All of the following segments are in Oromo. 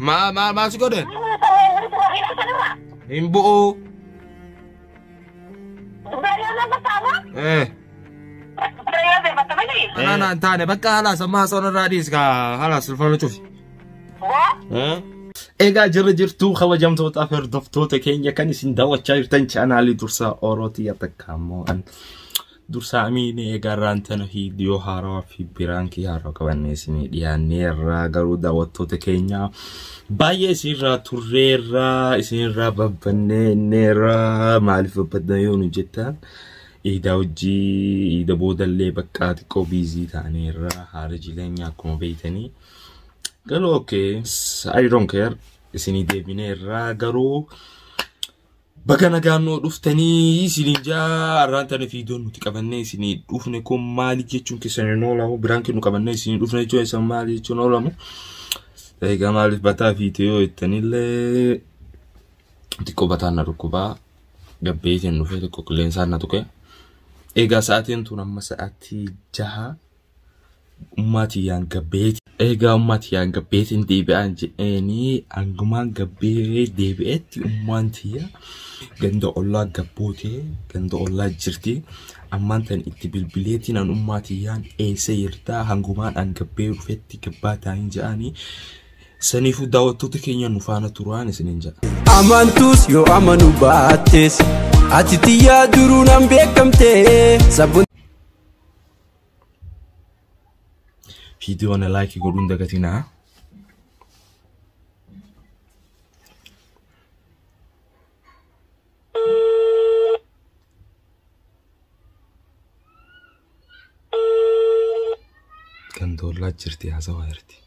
Maal maal maal si godhe? Hin bu'u. Nana hin taane bakka halaas amma haasawwan irraa dhiis kaa halaas ulfaana cufi. Egaa jirra jirtuu kabajamtootaa fi hordoftoota keenya kan isin daawwachaa jirtan chaanaalii Dursaa Orootii takka immoo an Dursaa Amiinee. Egaa irraan tana viidiyoo haarawaa fi biraankii haarawaa qabannee isinii dhiyaanneerra. Garuu daawwattoota keenya, baay'ee isinirraa turreerra, isinirraa babbanneerra. Maaliif babbaddan yoo nu jettan, iida hojii, iida boodallee bakka xiqqoo busy ta'aneerra, haala jireenyaa akkuma beektanii. Garuu okay, I don't care. Isinii deebineerra. Garuu baga nagaan nuu dhuftanii isiniin jaa. Har'aan tana viidiyoon nuti qabannee isinii dhufne kun maali jechuun keessan hin oolamu. Biraankii nu qabannee isinii dhufne jechuun keessan maali jechuun oolamu. Egaa maaliif bataa fiite yoo jettanillee, xiqqoo bataan na dhukkubaa, gabbeetiin dhufee xiqqoo qilleensaan na tuqe. Egaa sa'aatiin tun amma sa'aatii 6. Ummaatiyyaan gabbeeti. Egaa ummaatiyyaan gabbeetiin deebi'aan jedheenii, hangumaan gabbee deebi'etti ummaan tiyya ganda ollaa gabbootee ganda ollaa jirti. Ammaan tan itti bilbileetiin an ummaatiyyaan eessa jirtaa, hangumaan an gabbee dhufetti gabbaa ta'anii jedhanii. Saniifuu daawwattoota keenya, nu faana turaan isiniin jedha. Amantus yoo amanu baattes, ati tiyyaa duruu nan beekamte sabboon. Viidiyoo na like godhuun dagatinaa. Ganda ollaa jirti, haasawaa jirti.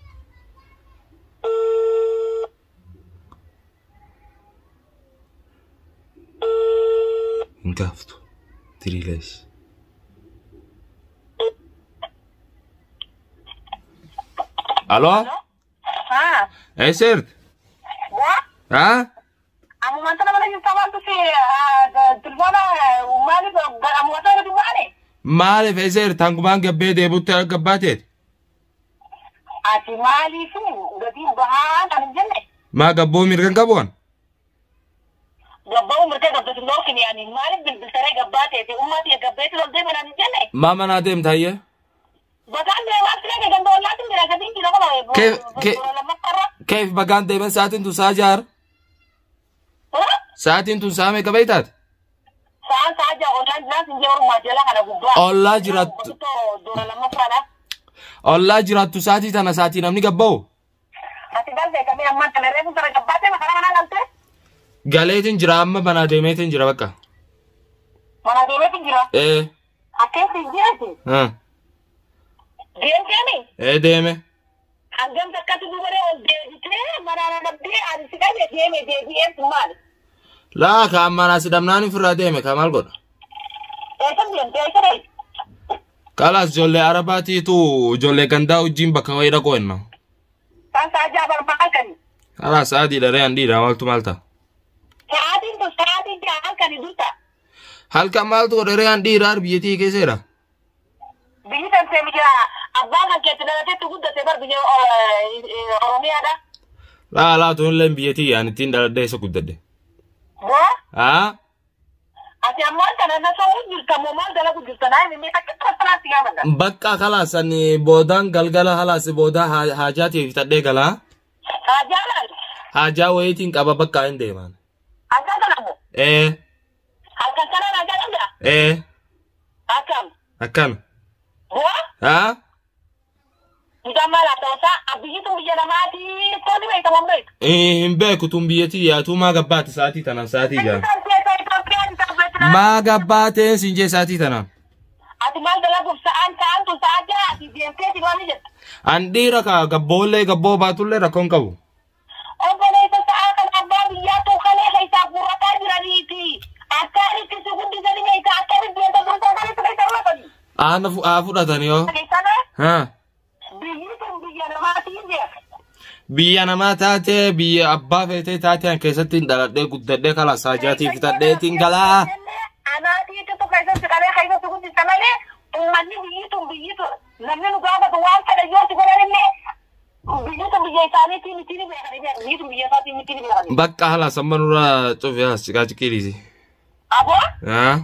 Hin gaaftu. Tiriilees. Aloo? Haa. Eessa jirti? Waa? Haa? Amuma tana mana jirta, maaltu si tilfoona maaliif amuma tana duwwaane? Maaliif, eessa jirti? Hangumaan gabbee deebutti gabbaateeti. Ati maaliif gatiin bahaa kan hin jenne? Maa, gabboo mirgan qabuun? Gabba'uu mirga gabbatu lookin yaani maaliif bilbiltaree gabbaateeti ummaati gabbeetti ol deeman hin jenne? Maa manaa deemta hayyee? Bagaan deemaa ture, ganda ollaatiin jira, gatiin jira qaba. Keef- Keef bagaan deeman? Sa'aatiin tun sa'a jaar. Sa'aatiin tun sa'a meeqa beektaati? Sa'aan sa'a ja'a, ollaan jiraan sin jee, orumaa jala kana gubbaa. Ollaa jiraattu. Dura lammaffaadha. Ollaa jiraattu, sa'aatii tana sa'aatii namni gabba'u. Ati galtee kamii ammaan tana reefu sana gabbaatee maqaa manaa galtee? Galeetiin jira, amma manaa deemeetiin jira bakka. Mana deemeetiin jira. Ee. Akkeessi jirati. Haa. Deemteemi? Ee, deeme. Hangam takkatti dubaree ol deebitee manaa dhabdee ani si dhabe deeme deebi'een sun maali? Laa, ka manaa si dhabnaan ofirraa deeme, ka maal godha? Eessa deemte, eessa deemte? Kalaas ijoollee Arabaatiitu ijoollee gandaa wajjin bakka wayii dhaqoo enna. Kan sa'a ja'a barbaa halkani. Kalaas sa'aatii dharee an dhiira maaltu maal ta'a? Sa'aatiin tun sa'aatiin 6 halkani durta. Halkan maaltu godha an dhiiraa biyyattii keesseera? Biyyi tantee biyya abbaan kan keetti dhalateetti guddate bar, biyya Oromiyaadha. Laa laa, tun illee biyyattii ani ittiin dhaladhee isa guddadhe. Boo? Haa? Ati ammaan tana na so'uu jirta moo maal dalagu jirta? Naa himi, takka tanaatti gaafata. Bakka kalaas ani boodaan galgala halaas boodaa haajaatiif fitadhee galaa. Haajaa maal? Haajaa wayiitiin qaba, bakka hin deeman. Halkan kana moo? Ee. Halkan kanaan haajaa qabdaa? Ee. Akkam? Akkana. Boo? Haa? Mucaan maal haa ta'usaa biyyi tun biyya namaati tooni beekta moo hin beektu? Hin beeku, tun biyyattii yaatuu maa gabbaate sa'aatii tanaan sa'aatii Biyyi ja'a. tantee Itoophiyaan Itoophiyaa. Maa gabbaateen siin jee sa'aatii tanaan. Ati maal dalaguuf sa'aan tun sa'a 6 ati deemtee si waan jetta? An dhiira ka gabboollee gabboo baatullee rakkoon qabu. Obboleessa, sa'aa kana abbaa biyyaatu kalee keessaa guurrataa jiraniiti. Akkaan itti si guddisanii meeshaa akkamitti deemta dursaa kanatti keessa fudhatanii? Aana haa fudhatanii yoo. Keessana Haa. biyyi tun biyya namaatiin jira. Biyya namaa taatee, biyya abbaa feetee taatee, an keessatti hin dhaladhee guddadhee, kalaas haajaatiif fitadheetiin galaa. Anaatiitu keessatti qabee keessatti guddisa malee Uummanni biyyi tun biyyi tun namni nu gaafatu waan fedhan yoo si godhan illee biyyi tun biyya isaaniitii miti ni beekani biyyi tun biyya isaatii miti ni beekani. Bakka haala samma nurraa cufi haas ciqaa ciqiidhiisi. Aboo Haa?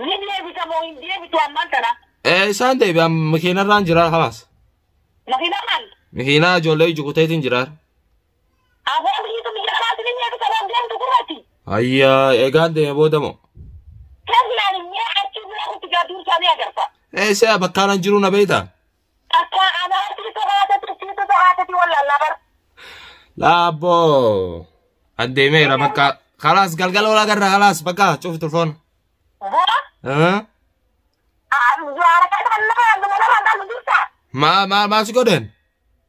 ni deebisa moo hin deebitu ammaan tana? Eh isaan deebi'an makiinarraan jira halaas. Makiinaa maal? Makiinaa ijoollee ijjukuteetiin jira. Aboo biyyi tun biyya isaatii ni deebisa moo hin deemtu gurratti? Ayyaa eegaan deeme booda moo? Kennaan immoo achi bira kuti gaaduu isaanii agarta. Eh si'a bakkaan jiru na beektaa? Akka anaatti sobaatatti siitu sobaatatti wallaalaa bar. Laabboo. An deemeera bakka. Khalaas galgala walaa garra khalaas bakka cufi tulfoon. Boo? Haa? Haraka kan nama nama nama dursa. Maa maa maa si godheen?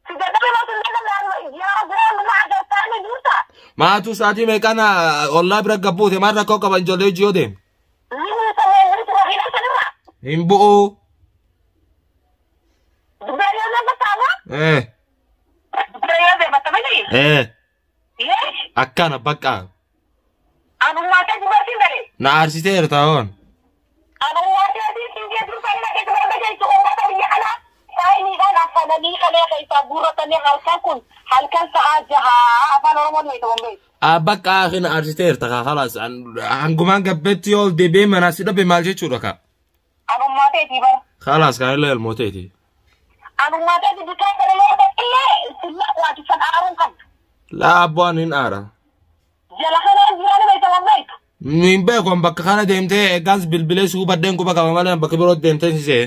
Si dadhabe moo si dadhabe yaa guraan nama agartaa ni dursa. Maatu sa'aatii meeqaan ollaa bira gabbuute maal rakkoo qaban ijoollee hojii yoo deeme? Ni muusa moo muusa makiinaa sanirra. Hin bu'u. Dubbii yoo nama taaba. Eh Dubbii yoo deemata miti. eh Yeesh. akkana bakka. Anummaa ta'e dubartiin galee. Na aarsiteera taa'oon. Anummaa ta'e siin dursa inni keessa barbaachisa uummata biyya kanaa. Saayiniidhaan affananii kalee keessaa guurratanii halkan kun halkan sa'aa jahaa afaan Oromoon beekamu beeku. Bakka na aarsiteerta kaa khalaas hangumaan gabbeetti yoo deebi'ee manaa si dhabe maal jechuudha kaa. Anummaa ta'eetii bara. Khalaas kaa illee elmooteeti. Anummaa ta'eetii bitaa kana yoo ta'e silla waatisan aaruun qabdu. Laabboo ani hin aara. Jala kanaan jiraan beekamu beeku. Hin beeku bakka kana deemtee eeggaas bilbilee si hubadheen quba qaba malee bakka biroo deemtee si see.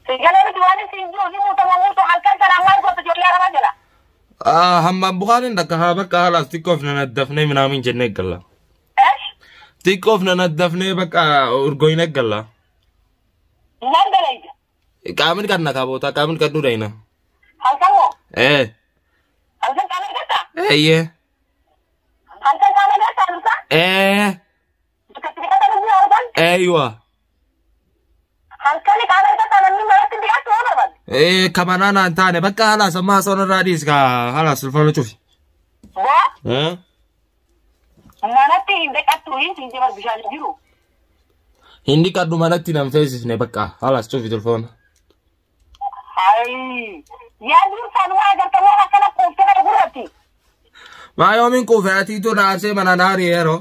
Sigalee miti waan isin jiru ni muutama muutu halkan kana maal goota ijoollee arabaa jala. Hammaan bukaaniin dhakka haa bakka halaas xiqqoof na naddafnee minaamin jennee galla. Eesh Xiqqoof na naddafnee bakka urgoyne galla. maal dalayda Qaamni kan na kaabota qaamni kan dhudhayna. halkan moo Eh halkan qaama gartaa eeyyee halkan qaama gartaa dursa eh bakka xixiqqaa namni halkan eeyywa. halkan qaama gartaa namni maratti dhiyaatu yoo barbaade. Eh kamanaa naan taane bakka halaas amma haasawwan irraa dhiis kaa halaas ulfaana cufi. Boo Eh manatti hin dhiqattu hin siin jibar bishaan hin jiru. Hin dhiqadhu manatti nan feesisne bakka halaas cufi tulfoona. Hayi yaa dursaan waa agarta waa akkana quuftee kana gurratti. Maa yoomiin quufe atiitu na aarsee mana naari yeroo.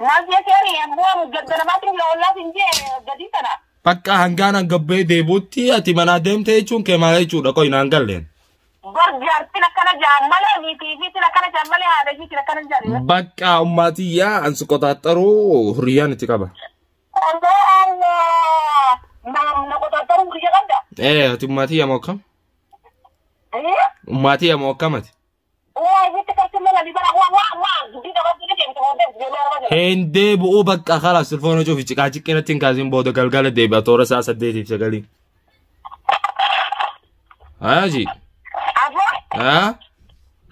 Maal jechuun ammoo gadda namaatti jira ollaas hin jee gadii sana. Bakka hangaan hangabbee deebuutti ati manaa deemte jechuun kee maal jechuudha qoy naan galleen. Bar jaartiin akkana jaan malee niitii akkana jaan malee haadha ishiitiin akkana jaan. Bakka ummaatiyyaa ansi qoxaaxaruu huriyyaan itti qaba. Allah Allah. Na qoxaaxaruun kiyya qabda. Eh ati ummaatiyyaa moo akkam? Eh? Ummaatiyyaa moo akkam ati? Waa isitti kartummaa lami bara waa waa waa dubbii qabatti ni deemte waan deemte ijoollee araba jala. Hin deebi'uu bakka khalaas silfoona cufi ciqaa ciqqinatti hin kaasin booda galgala deebi'a toora sa'a 8:09. Haaji. Aboo Haa?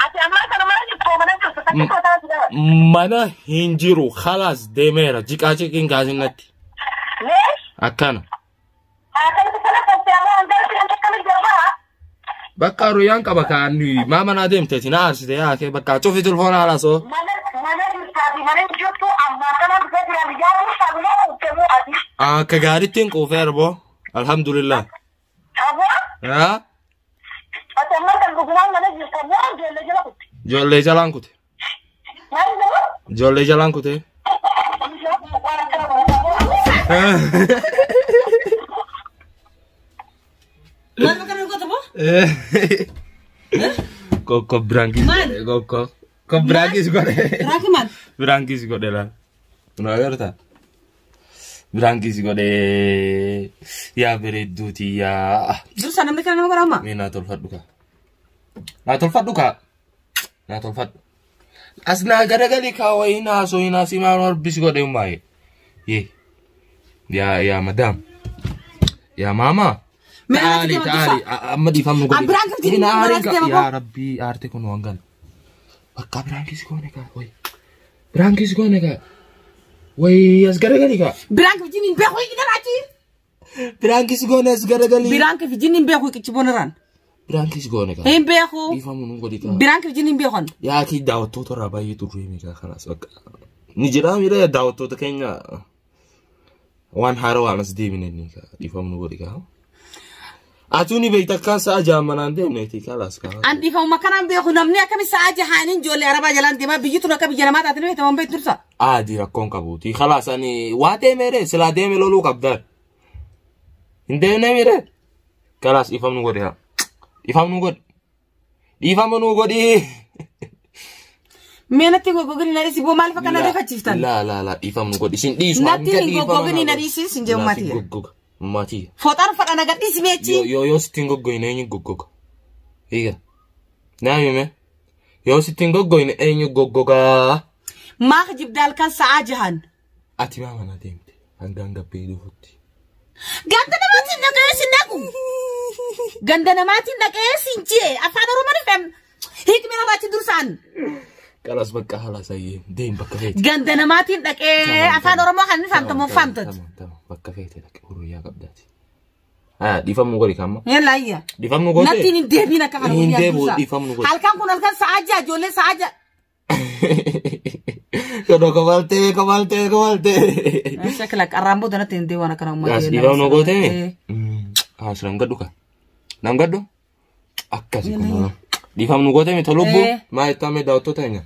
ati ammaa kana mana jirtu mana jirtu takka tootaa si daba. Mana hin jiru khalaas deemeera ciqaa ciqqin kaasin natti. Leesh Akkana. akkanatti sana qabdee ammoo hangaa kan akkamitti jarbaa. Bakka huriyyaan qaba kaanni maa manaa deemteeti na aarsite yaa kee bakka cufi tulfoona halaasoo. Mana mana jirtaa fi mana jirtu ammaa kana dhufee jira biyyaa jirtaa biyyaa uffamuu ati. Akka gaariitti hin quufee arboo. Alhamdulillah. Aboo Haa? ati ammaa kan dhugumaan mana jirtu ammoo ijoollee jala kutte. Ijoollee jalaan kute. Maal jedhamu? Ijoollee jalaan kute. Waan akkana godhatu. Maal bakka nu goota boo? Kokko biraankiis Maal? godhe kokko. Kokko biraankiis godhe. Raakii maal? Biraankiis godhe laal. Kun agartaa? Biraankiis godhe. Yaa bareedduuti yaa. Dursa namni kana nama godhama. Mee naa tolfadhu kaa. Naa tolfadhu kaa. Naa tolfadhu. As naa garagali kaa wayii naa sooyi naa simaa horbis godhe maaye. Yee. Yaa yaa madaam. Yaa maama. Mee Taali natti taali amma dhiifamnu godhe. An biraan kan jedhu Hin aarin manatti kaa. deema Yaa rabbii aarte kun waan gala. Bakka biraankis goone kaa. Wayi. Biraankis goone kaa. Wayi as garagali kaa. Biraan kifijin hin beeku hiikitan achi. Biraankis goone as garagali. Biraan kifijin hin beeku hiikichi boonarraan. Biraankis goone kaa. Hin beeku. Dhiifamu nu godhi kaa. Biraan kifijin hin beekan. Yaa kii daawwattoota irraa baay'ee turre meeqa kanaas bakka. Ni jira miira daawwattoota keenya. Waan haaraa waan as deemine ni dhiifamnu godhi kaa. Atuu ni beekta akkaan sa'a jahan manaan deemneeti kalaas kaa. An dhiifamuma kanaan beeku namni akkami sa'a jahaaniin ijoollee arabaa jalaan deemaa biyyi tun akka biyya namaa taate ni beekta waan beektu dursa. Aadii rakkoon qabuuti. Kalaas ani waa deemee silaa deeme loluu qabdaan. Hin deemnee miire? Kalaas dhiifamnu godhi haa. Dhiifamnu godhi. Dhiifama nuu godhi. Mee natti goggogni na dhiisi boo maaliif akka na rifachiiftan? Laa laa laa dhiifamnu godhi. Isin dhiisu. Natti hin goggogni na dhiisi sin jee ummati. Goggoga. Ummati. Fooxaan uffadha na gadhiisi meechi. Yoo yoo sitti hin goggogne eenyu goggoga? Hiika. Naa hime. Yoo sitti hin goggogne eenyu goggogaa? Maa kijibda halkan sa'aa jahan. Ati maa mana deemte? Hangaan gabbee dhufutti. Ganda namaatiin dhaqee sin dhaqu. Ganda namaatiin dhaqee sin jee afaan Oromoo ni fem. Hiikni irraa dursaan. Kalas bakka haala sayyee deem bakka feete. Ganda namaatiin dhaqee afaan Oromoo kan inni faamtamu faamtatu. Bakka feete dhaqee hurriyaa qabdaati. Haa dhiifamnu godhi kamma. Yalla ayya. Dhiifamnu godhe. Nattiin hin deebiin akka kana Hin guyyaa deebi'u, dursaa. dhiifamnu godhi. Halkan kun halkan sa'aa ja'a ijoollee sa'aa ja'a. Kono komaltee komaltee komaltee. Shakila qarraan booda natti hin deebi'u akkana uummata. Gaas dhiifamnu goote. Haa si nam gadhu ka. Nam gadhu. Akkasi kun. Dhiifamnu goote mi tolubbu. Maa jettaa mee daawwattoota keenya.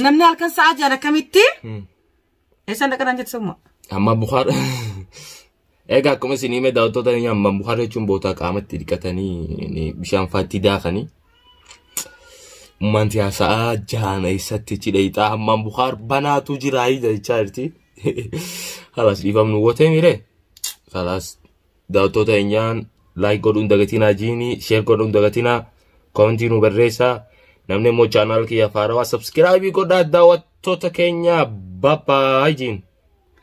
Namni halkan sa'aa ja'a akkamitti? Eessaan dhaqan jettu summa? Amma Bukaar. Egaa akkuma isin hime daawwattoota keenya amma Bukaar jechuun bootaa qaamatti dhiqatanii bishaan faatti daakanii. Ummanti sa'aa jahan eessatti cidheexaa hammaan Bukaar banaatu jira jechaa jirti. Halaas dhiifamnu gootee miire. Halaas daawwattoota keenyaan like godhuun dagatinaa jiini share godhuun dagatinaa koomentii nu barreessaa. Namni immoo chaanaal kiyya faarawaa subscribe godhaa daawwattoota keenya babbaa jiin.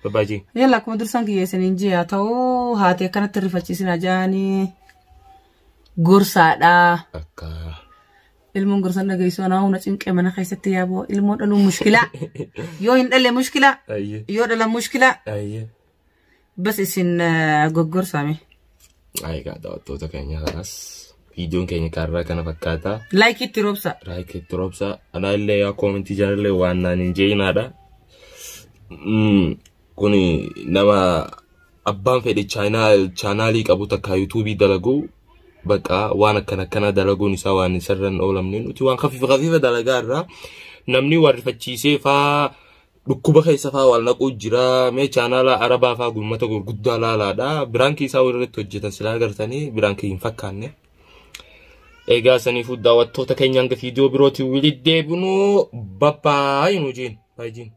Babbaa jiin. Yalla akkuma dursaan kiyyeessaniin jee haa ta'u haati akkanatti rifachiisina jaanii gorsaadha. Akka. Ilmoon gorsan dhageessuu anaa humna cinqee mana keessatti yaaboo ilmoo dhaluun mushkilaa. Yoo hin dhalle mushkilaa. Yoo dhalan mushkilaa. Bas isin goggorsaame. Egaa daawwattoota keenya kanaas viidiyoon keenya kaarraa kana fakkaata. Laayikii itti roobsa. Laayikii itti roobsa. Anaa illee yaa koomentii jalallee waan naan hin jeenaadha. Kuni nama abbaan fedhe chaanaalii qabu takka yuutuubii dalagu bakka waan akkana akkana dalaguun isaa waan isarra hin oolamne nuti waan kafiifa kafiifa dalagaa irraa namni waan rifachiisee faa dhukkuba keessa faa wal naquu jira mee chaanaala arabaa faa gummata gurguddaa laalaadha biraankii isaa irratti hojjetan silaa agartanii biraankii hin fakkaanne. Egaa saniifuu daawwattoota keenya hanga viidiyoo birootiin walitti deebinu babbaa nu jiin baay'ee jiin.